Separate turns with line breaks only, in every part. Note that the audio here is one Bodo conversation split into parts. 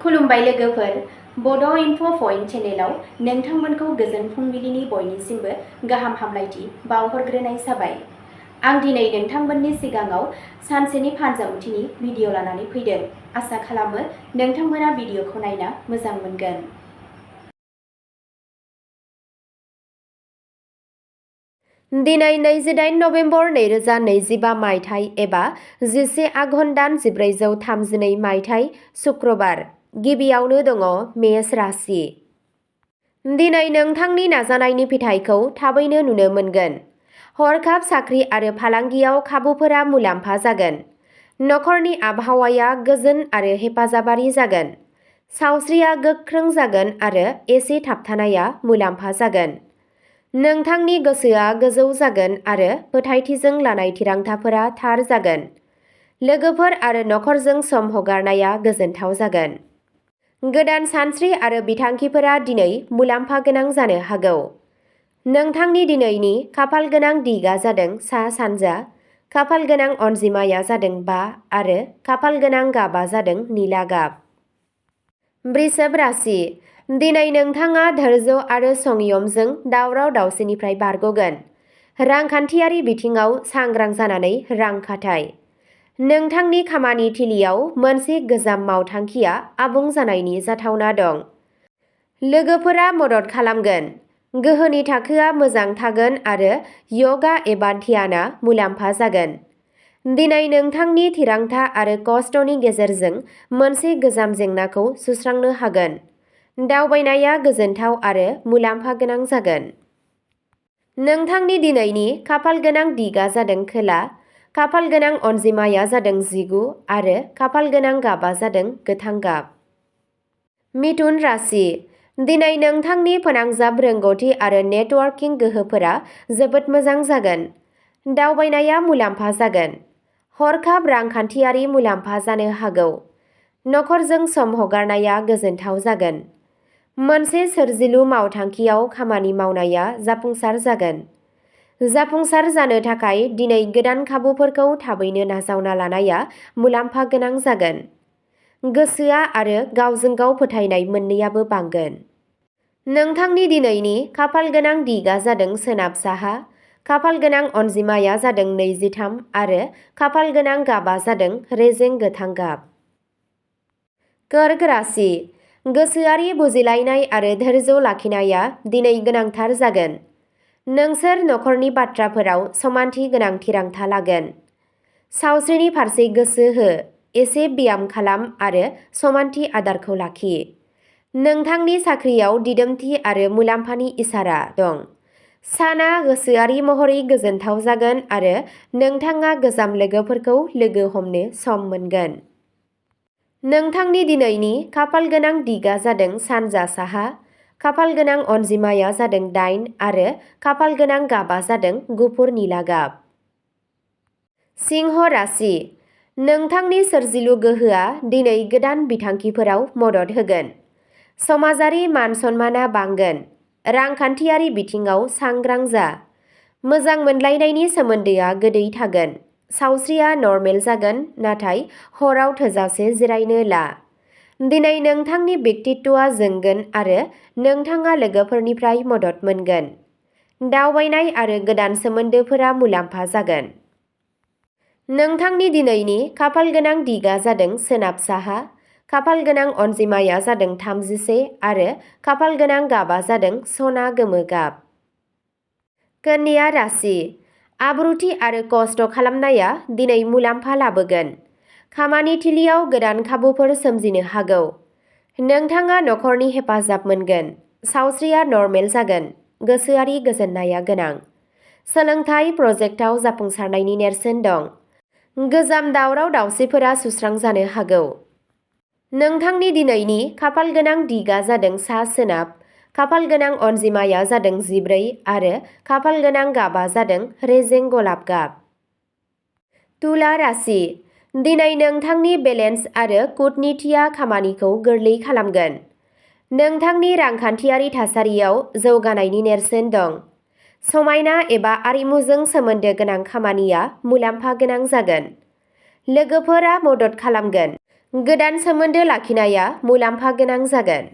खुलुमबाय लोगोफोर, बड' इनफ' पइन्ट चेनेलाव नोंथांमोनखौ गोजोन फुंबिलिनि बयनिसिमबो गाहाम हामलायथि बावहरग्रोनाय जाबाय। आं दिनै नोंथांमोननि सिगाङाव सानसेनि फानजामुथिनि भिडिअ लानानै फैदों। आसा खालामो नोंथांमोना भिडिअखौ नायना मोजां मोनगोन। दिनै 28 नभेम्बर 2025 मायथाइ एबा 11 आघन दान 1432 मायथाइ शुक्रबार। गिबियावनो दङ मेष राशि। दिनै नोंथांनि नाजानायनि फिथाइखौ थाबैनो नुनो मोनगोन। हरखाब साख्रि आरो फालांगियाव खाबुफोरा मुलाम्फा जागोन। नखरनि आबहावाया गोजोन आरो हेफाजाबारि जागोन। सावस्रिया गोख्रों जागोन आरो एसे थाबथानाया मुलाम्फा जागोन। नोंथांनि गोसोआ गोजौ जागोन आरो फोथायथिजों लानाय थिरांथाफोरा थार जागोन। लोगोफोर आरो नखरजों सम हगारनाया गोजोनथाव जागोन। गोदान सानस्रि आरो बिथांखिफोरा दिनै मुलाम्फा गोनां जानो हागौ। नोंथांनि दिनैनि खाफाल गोनां दिगआ जादों सा-सानजा, खाफाल गोनां अनजिमाया जादों 5 आरो खाफाल गोनां गाबआ जादों निला गाब। वृषभ राशि। दिनै नोंथाङा धैर्य आरो संयमजों दावराव-दावसिनिफ्राय बारग'गोन। रांखान्थियारि बिथिङाव सांग्रां जानानै रां खाथाय। नोंथांनि खामानि थिलियाव मोनसे गोजाम मावथांखिया आबुं जानायनि जाथावना दं। लोगोफोरा मदद खालामगोन। गोहोनि थाखोआ मोजां थागोन आरो यगा एबा ध्यानआ मुलाम्फा जागोन। दिनै नोंथांनि थिरांथा आरो खस्थ'नि गेजेरजों मोनसे गोजाम जेंनाखौ सुस्रांनो हागोन। दावबायनाया गोजोनथाव आरो मुलाम्फा गोनां जागोन। नोंथांनि दिनैनि खाफाल गोनां दिगआ जादों खोला, खाफाल गोनां अनजिमाया जादों 19 आरो खाफाल गोनां गाबआ जादों गोथां गाब। मिथुन राशि। दिनै नोंथांनि फोनांजाब रोंग'थि आरो नेटवर्किं गोहोफोरा जोबोद मोजां जागोन। दावबायनाया मुलाम्फा जागोन। हरखाब रांखान्थियारि मुलाम्फा जानो हागौ। नखरजों सम हगारनाया गोजोनथाव जागोन। मोनसे सोरजिलु मावथांखियाव खामानि मावनाया जाफुंसार जागोन। जाफुंसार जानो थाखाय दिनै गोदान खाबुफोरखौ थाबैनो नाजावना लानाया मुलाम्फा गोनां जागोन। गोसोआ आरो गावजों गाव फोथायनाय मोननैयाबो बांगोन। नोंथांनि दिनैनि खाफाल गोनां दिगआ जादों सोनाब-साहा, खाफाल गोनां अनजिमाया जादों 23 आरो खाफाल गोनां गाबआ जादों रेजें गोथां गाब। कर्क राशि। गोसोआरि बुजिलायनाय आरो धैर्य लाखिनाया दिनै गोनांथार जागोन। नोंसोर नखरनि बाथ्राफोराव समानथि गोनां थिरांथा लागोन। सावस्रिनि फारसे गोसो हो, एसे ब्याम खालाम आरो समानथि आदारखौ लाखि। नोंथांनि साख्रियाव दिदोमथि आरो मुलाम्फानि इसारा दं। साना गोसोआरि महरै गोजोनथाव जागोन आरो नोंथाङा गोजाम लोगोफोरखौ लोगो हमनो सम मोनगोन। नोंथांनि दिनैनि खाफाल गोनां दिगआ जादों सानजा-साहा, खाफाल गोनां अनजिमाया जादों 8 आरो खाफाल गोनां गाबआ जादों गुफुर निला गाब। सिंह राशि। नोंथांनि सोरजिलु गोहोआ दिनै गोदान बिथांखिफोराव मदद होगोन। समाजारि मान-सन्मानआ बांगोन। रांखान्थियारि बिथिङाव सांग्रां जा। मोजां मोनलायनायनि सोमोन्दोआ गोदै थागोन। सावस्रिया नर्मेल जागोन, नाथाय हराव थोजासे जिरायनो ला। दिनै नोंथांनि व्यक्तित्वआ जोंगोन आरो नोंथाङा लोगोफोरनिफ्राय मदद मोनगोन। दावबायनाय आरो गोदान सोमोन्दोफोरा मुलाम्फा जागोन। नोंथांनि दिनैनि खाफाल गोनां दिगआ जादों सोनाब-साहा, खाफाल गोनां अनजिमाया जादों 31 आरो खाफाल गोनां गाबआ जादों सना गोमो गाब। कन्या राशि। आब्रुथि आरो खस्थ' खालामनाया दिनै मुलाम्फा लाबोगोन। खामानि थिलियाव गोदान खाबुफोर सोमजिनो हागौ। नोंथाङा नखरनि हेफाजाब मोनगोन। सावस्रिया नर्मेल जागोन। गोसोआरि गोजोननाया गोनां। सोलोंथाइ प्रजेक्टआव जाफुंसारनायनि नेरसोन दं। गोजाम दावराव-दावसिफोरा सुस्रांजानो हागौ। नोंथांनि दिनैनि खाफाल गोनां दिगआ जादों सा-सोनाब, खाफाल गोनां अनजिमाया जादों 14 आरो खाफाल गोनां गाबआ जादों रेजें गलाब गाब। तुला राशि। दिनै नोंथांनि बेलेन्स आरो कूटनीतिआ खामानिखौ गोरलै खालामगोन। नोंथांनि रांखान्थियारि थासारियाव जौगानायनि नेरसोन दं। समायना एबा आरिमुजों सोमोन्दो गोनां खामानिया मुलाम्फा गोनां जागोन। लोगोफोरा मदद खालामगोन। गोदान सोमोन्दो लाखिनाया मुलाम्फा गोनां जागोन।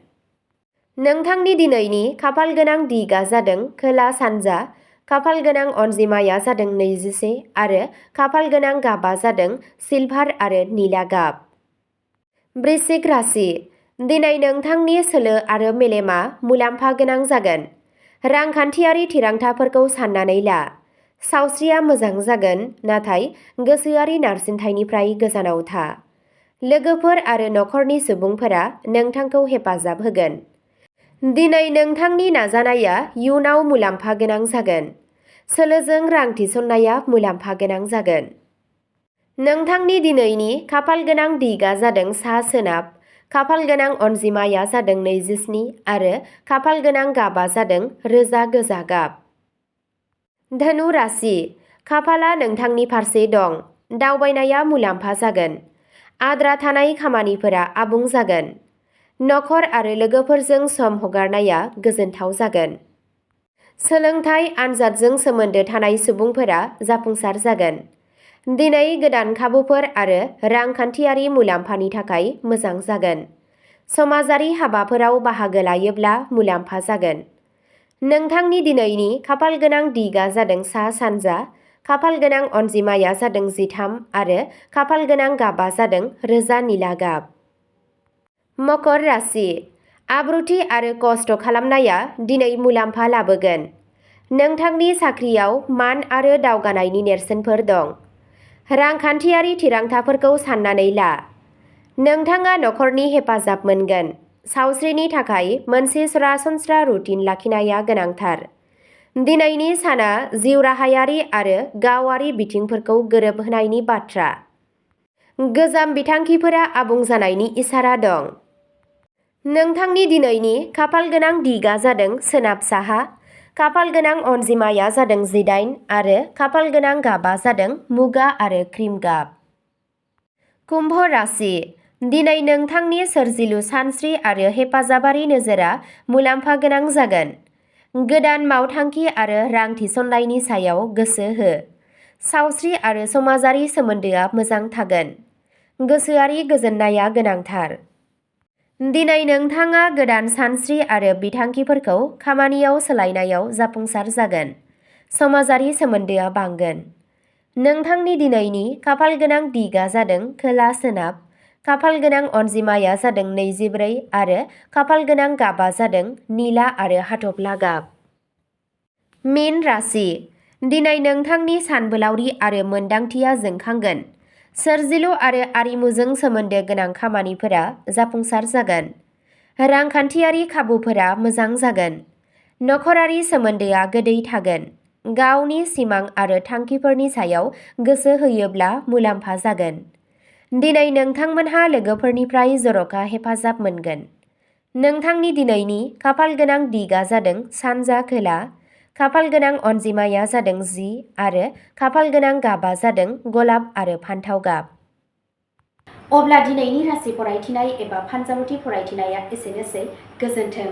नोंथांनि दिनैनि खाफाल गोनां दिगा जादों खोला सानजा, खाफाल गोनां अनजिमाया जादों 21 आरो खाफाल गोनां गाबा जादों सिलभार आरो निला गाब। वृश्चिक राशि, दिनै नोंथांनि सोलो आरो मेलेमा मुलाम्फा गोनां जागोन। रांखान्थियारि थिरांथाफोरखौ साननानै ला। सावस्रिया मोजां जागोन, नाथाय गोसोआरि नारसिनथायनिफ्राय गोजानाव था। लोगोफोर आरो नखरनि सुबुंफोरा नोंथांखौ हेफाजाब होगोन। दिनै नोंथांनि नाजानाया इयुनाव मुलाम्फा गोनां जागोन। सोलोजों रां थिसननाया मुलाम्फा गोनां जागोन। नोंथांनि दिनैनि खाफाल गोनां दिगा जादों सा सोनाब, खाफाल गोनां अनजिमाया जादों 27 आरो खाफाल गोनां गाबा जादों रोजा गोजा गाब। धनु राशि, खाफाला नोंथांनि फारसे दं। दावबायनाया मुलाम्फा जागोन। आद्रा थानाय खामानिफोरा आबुं जागोन। नखर आरो लोगोफोरजों सम हगारनाया गोजोनथाव जागोन। सोलोंथाइ आनजादजों सोमोन्दो थानाय सुबुंफोरा जाफुंसार जागोन। दिनै गोदान खाबुफोर आरो रांखान्थियारि मुलाम्फानि थाखाय मोजां जागोन। समाजारि हाबाफोराव बाहागो लायोब्ला मुलाम्फा जागोन। नोंथांनि दिनैनि खाफाल गोनां दिगा जादों सा सानजा, खाफाल गोनां अनजिमाया जादों 13 आरो खाफाल गोनां गाबा जादों रोजा निला गाब। मकर राशि, आब्रुथि आरो खस्थ' खालामनाया दिनै मुलाम्फा लाबोगोन। नोंथांनि साख्रियाव मान आरो दावगानायनि नेरसोनफोर दं। रांखान्थियारि थिरांथाफोरखौ साननानै ला। नोंथाङा नखरनि हेफाजाब मोनगोन। सावस्रिनि थाखाय मोनसे सरासनस्रा रुटिन लाखिनाया गोनांथार। दिनैनि साना जिउराहायारि आरो गावारि बिथिंफोरखौ गोरोबहोनायनि बाथ्रा। गोजाम बिथांखिफोरा आबुं जानायनि इसारा दं। नोंथांनि दिनैनि खाफाल गोनां दिगा जादों सोनाब साहा, खाफाल गोनां अनजिमाया जादों 18 आरो खाफाल गोनां गाबा जादों मुगा आरो क्रिम गाब। कुम्भ राशि, दिनै नोंथांनि सोरजिलु सानस्रि आरो हेफाजाबारि नोजोरा मुलाम्फा गोनां जागोन। गोदान मावथांखि आरो रां थिसननायनि सायाव गोसो हो। सावस्रि आरो समाजारि सोमोन्दोआ मोजां थागोन। गोसोआरि गोजोननाया गोनांथार। दिनै नोंथाङा गोदान सानस्रि आरो बिथांखिफोरखौ खामानियाव सोलायनायाव जाफुंसार जागोन। समाजारि सोमोन्दोआ बांगोन। नोंथांनि दिनैनि खाफाल गोनां दिगा जादों खोला सोनाब, खाफाल गोनां अनजिमाया जादों 24 आरो खाफाल गोनां गाबा जादों निला आरो हाथफ्ला गाब। मीन राशि, दिनै नोंथांनि सानबोलावरि आरो मोनदांथिया जोंखांगोन। सोरजिलु आरो आरिमुजों सोमोन्दो गोनां खामानिफोरा जाफुंसार जागोन। रांखान्थियारि खाबुफोरा मोजां जागोन। नखरारि सोमोन्दोआ गोदै थागोन। गावनि सिमां आरो थांखिफोरनि सायाव गोसो होयोब्ला मुलाम्फा जागोन। दिनै नोंथांमोनहा लोगोफोरनिफ्राय जर'खा हेफाजाब मोनगोन। नोंथांनि दिनैनि खाफाल गोनां दिगा जादों सानजा खोला, खाफाल गोनां अनजिमाया जादों 10 आरो खाफाल गोनां गाबा जादों गलाब आरो फान्थाव गाब। अब्ला दिनैनि राशि फरायथिनाय एबा फानजामुथि फरायथिनाया एसेनोसै। गोजोन्थों।